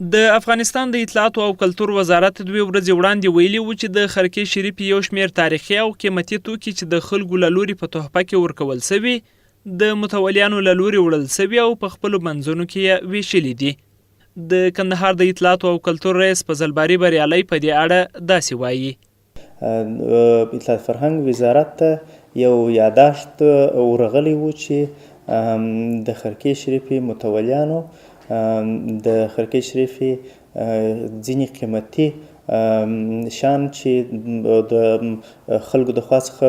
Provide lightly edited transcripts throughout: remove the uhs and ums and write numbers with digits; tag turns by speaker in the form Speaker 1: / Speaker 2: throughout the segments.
Speaker 1: د افغانستان د اطلاعاتو او کلتور وزارت دوې ورځې وړاندې ویلي وو چې د خرکې شریفې یو شمېر تاریخي او قیمتي توکي چې د خلکو له لوري په تحفه کې ورکول شوي، د متولیانو له لوري وړل شوي او په خپلو منځونو کې یې وېشلي دي. د کندهار د اطلاعاتو او کلتور رییس فضل باري بریالی په دې اړه داسې وايي.
Speaker 2: اطلاعات فرهنګ وزارت ته یو یاداشت ورغلی و چې د خرکې شریفې متولیانو د خرکې شریفې ځینې قیمتي شیان چې د خلکو د خوا څخه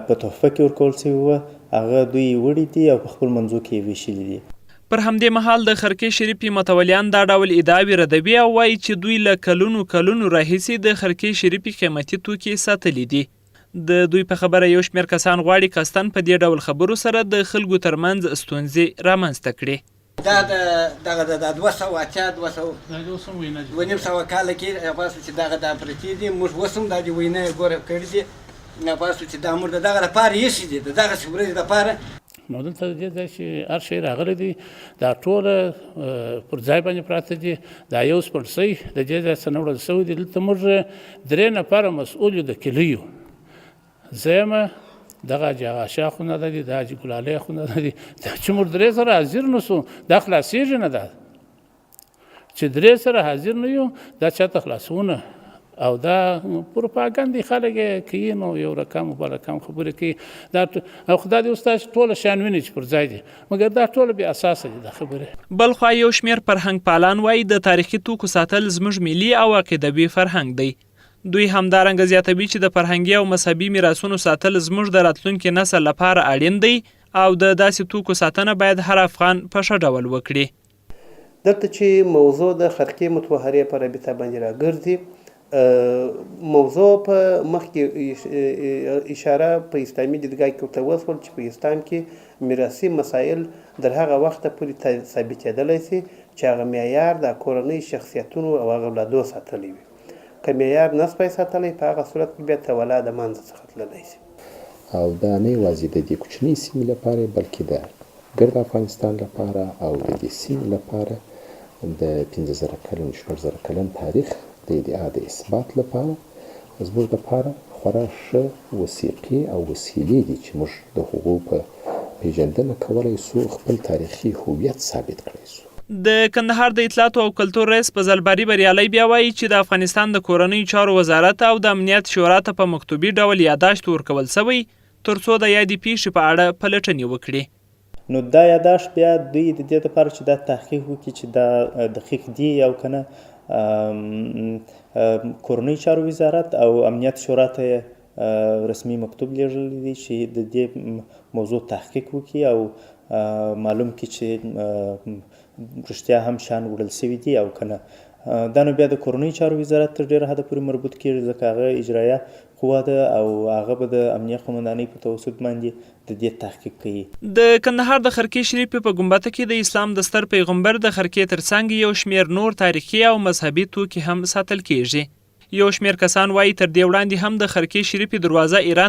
Speaker 2: په تحفه کې ورکول شوي وه هغه دوی وړي دي او په خپل منځو کې یې ویشلي دي.
Speaker 1: پر همدې مهال د خرکې شریفې متولیان دا ډول ادعاوې ردوي او وايي چې دوی له کلونو کلونو راهیسې د خرکې شریفې قیمتي توکي ساتلي دي. د دوی په خبره یو شمېر کسان غواړي قصداً په دې ډول خبرو سره د خلکو ترمنځ ستونزې رامنځته کړي.
Speaker 3: دا د دغه د 280 200 2.5 کاله کې پاسو چې دغه دا پرتې دي موږ اوس هم دا د وینا یې ګوره کړي دي پاسو چې دا موږ د دغه لپاره ایښي دي د دغسې ورځې لپاره.
Speaker 4: نو دلته د دې ځای چې هر شی راغلی دی دا ټوله پر ځای باندې پراته دي. دا یو سپڼسۍ د دې ځای څخه نه وړل شوی دی. دلته موږ درې نفره مسؤل یو د کلیو. زه یم، دغه حاجي اغا شاه خونده دی، دا حاجي ګلالی خونده دی. دا چې موږ درې سره حاضر نه شو دا خلاصېږي نه. دا چې درې سره حاضر نه یو دا چاته خلاصونه او دا پروپاګند دی، خلک یې کوي نو یو رقم بل رقم خبرې کوي. دا او خدای دې اوس تاسو ټوله شیان وینئ چې پر ځای دي، مګر دا ټوله بې اساسه دي دا خبرې.
Speaker 1: بلخوا یو شمېر فرهنګپالان وايي، د تاریخي توکو ساتل زموږ ملي او عقیدوي فرهنګ دی. دوی همدارنګه زیاتوي چې د فرهنګي او مذهبي میراثونو ساتل زموږ د راتلونکي نسل لپاره اړین دی او د داسې توکو ساتنه باید هر افغان په ښه ډول وکړي.
Speaker 5: دلته چې موضوع د خرقې مطهرې په رابطه باندې راګرځي، موضوع په مخکې اشاره په اسلامي دیدګاه کې ورته وشول چې په اسلام کې میراثي مسایل در هغه وخته پورې ثابتېدلی شي چې هغه معیار د کورنۍ شخصیتونو او هغه اولادو ساتلی وي. که معیار نه سوای ساتلی په هغه صورت کې بیا تولا د منځه څخه تللی شي.
Speaker 6: او دا نه یوازې د دې کوچنۍ سیمې لپاره بلکې د ګرد افغانستان لپاره او د دې سیمې لپاره د 5000 کلن 6000 کلن تاریخ د ادعا د اثبات لپاره زموږ لپاره خورا ښه وثیقې او وسیلې دي چې موږ د هغو په پېژندنه کولای شو خپل تاریخي هویت ثابت کړای شو.
Speaker 1: د کندهار د اطلاعاتو او کلتور رییس فضل باري بریالی بیا وايي چې د افغانستان د کورنیو چارو وزارت او د امنیت شورا ته په مکتوبي ډول یاداشت ورکول شوی تر څو د یادې پیښې په اړه پلټنې وکړي.
Speaker 2: نو دا یاداشت بیا دوی د دې لپاره چې دا تحقیق وکړي چې دا دقیق دي او که نه، کورنیو چارو وزارت او امنیت شورا ته یې رسمي مکتوب لیږلی دی چې د دې موضوع تحقیق وکړي او معلوم کړي چې رښتیا هم شیان وړل شوي دي او که نه. دا نو بیا د کورنیو چارو وزارت تر ډېره حده پورې مربوط کېږي، ځکه هغه اجرایه قوه ده او هغه به د امنیه قومندانۍ په توسط باندې د دې تحقیق کوي.
Speaker 1: د کندهار د خرکې شریفې په ګنبته کې د اسلام د ستر پیغمبر د خرکې تر څنګ یو شمېر نور تاریخي او مذهبي توکي هم ساتل کېږي. یو شمېر کسان وايي، تر دې وړاندې هم د خرکې شریفې دروازه ایران.